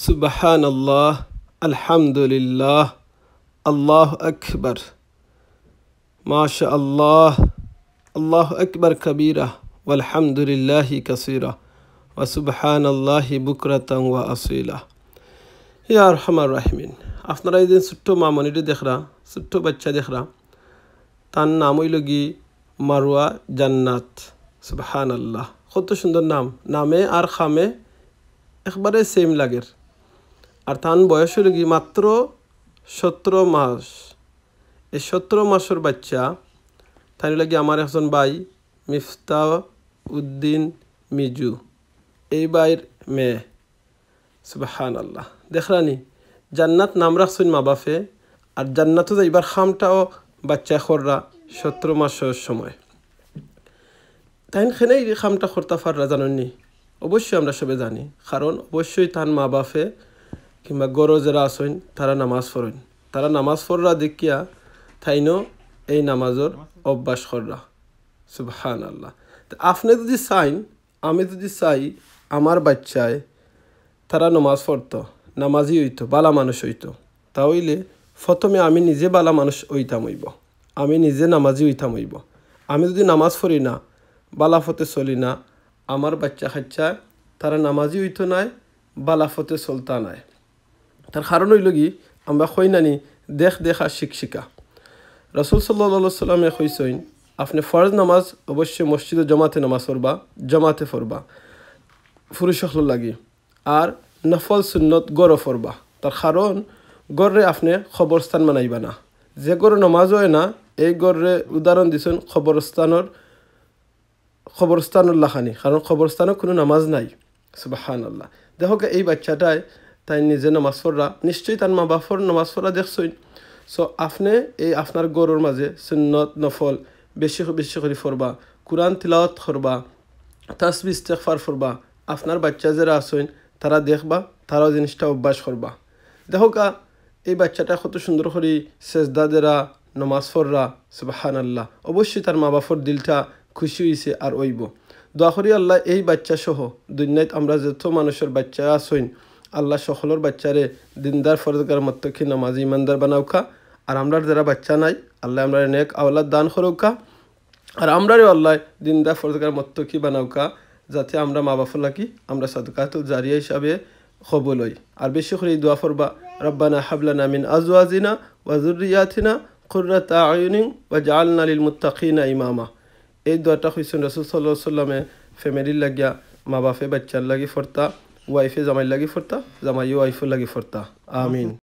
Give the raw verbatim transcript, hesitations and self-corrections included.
سبحان الله، الحمد لله، الله أكبر، ما شاء الله، الله أكبر كبيرا، والحمد لله كثيرا، وسبحان الله بكرة وأصيلا. ইয়া আরহামার রাহিমিন, আপনারা এই যে ছোট্ট মামনিরে দেখরা, ছোট্ট বাচ্চা দেখরা, তার নাম অইলো গি মারুয়া জান্নাত। সুবহানাল্লাহ, কত সুন্দর নাম। নামে আর খামে একবারে সেম লাগের। আর তান বয়স অইলো গি মাত্র সতেরো মাস। এই সতেরো মাসর বাচ্চা, তাইন লাগি আমার একজন ভাই মিফতা উদ্দিন মিজু, এই ভাইর মেয়ে। সুবহানাল্লাহ, দেখরানি, জান্নাত নাম রাখছইন মা বাফে, আর জান্নাতো যাইবার খামটাও বাচ্চায় কররা সতেরো মাসর সময়। তাইন কেনে ই খামটা করতা পাররা জানইননি? অবশ্যই আমরা সবে জানি, কারণ অবশ্যই তান মা বাফে কিংবা ঘরো যেরা আছইন, তারা নামাজ পড়ইন। তারা নামাজ পড়রা দেখিয়া তাইনও এই নামাজর অভ্যাস কররা। সুবহানাল্লাহ। তে আপনে যুদি চাইন, আমি যুদি চাই আমার বাচ্চায় তারা নামাজ পড়তো, নামাজি অইতো, বালা মানুষ অইতো, তা অইলে প্রথমে আমি নিজে বালা মানুষ অইতাম অইবো, আমি নিজে নামাজি অইতাম অইবো। আমি যুদি নামাজ পড়ি না, বালা পথে চলি না, আমার বাচ্চা কাচ্চা তারা নামাজি অইতো নায়, বালা পথে চলতা নায়। তার কারণ অইলো গি, আমরা কই নানি, দেখ দেখা শিখ শিখা। রাসুল সাল্লাল্লাহু আলাইহি ওয়াসাল্লামে কইছইন, আপনে ফরজ নামাজ অবশ্যই মসজিদো জমাতে নামাজ পড়বা, জমাতে পড়বা পুরুষ অকলর লাগি, আর নফল সুন্নত ঘরো পড়বা। তার কারণ ঘররে আপনে কবরস্থান বানাইবা না। যে ঘরো নামাজ অয় না, এই ঘররে উদাহরণ দিছইন কবরস্থানর, কবরস্থানর লাখানি, কারণ কবরস্থানো কুনু নামাজ নাই। সুবহানাল্লাহ। দেখউক্কা, এই বাচ্চাটায় তাইন নিজে নামাজ পড়রা, নিশ্চয়ই তান মা বাফর নামাজ পড়রা দেখছইন। So আপনে এই আপনার ঘরর মাঝে সুন্নত নফল বেশি বেশি করি পড়বা, কুরআন তিলাওয়াত করবা, তাসবিহ ইস্তেগফার পড়বা। আপনার বাচ্চা যেরা আছইন, তারা দেখবা, তারাও জিনিসটা অভ্যাস করবা। দেখউক্কা, এই বাচ্চাটা কত সুন্দর করি সেজদা দেরা, নামাজ পড়রা। সুবহানাল্লাহ। অবশ্যই তার মা বাফর দিলটা খুশি অইছে আর অইবো। দোয়া করি আল্লায় এই বাচ্চা সহ দুনিয়াত আমরা যত মানুষর বাচ্চা আছইন, আল্লায় সকলর বাচ্চারে দিনদার, ফরজগার, মুত্তাকি, নামাজি, ইমানদার বানাউক্কা। আর আমরার যেরা বাচ্চা নাই, আল্লায় আমরারে নেক আওলাদ দান করউক্কা। আর আমরারেও আল্লায় দিনদার, ফরজগার, মুত্তাকি বানাউক্কা, যাতে আমরা মা বাফর লাগি আমরা সাদকাতুল জারিয়া হিসাবে কবুল অই। আর বেশি করি এই দোয়া পড়বা, "রব্বানা হাবলানা মিন আজওয়াজিনা ওয়া যুররিয়াতিনা কুররাতা আয়ুনিন ওয়াজআলনা লিল মুত্তাকিনা ইমামা।" এই দোয়াটা কইছইন রাসুল সাল্লাল্লাহু আলাইহি ওয়াসাল্লামে ফ্যামিলির লাগিয়া, মা বাফে বাচ্চার লাগি পড়তা, ওয়াইফে জামাইর লাগি পড়তা, জামাইয়ে ওয়াইফর লাগি পড়তা। আমিন।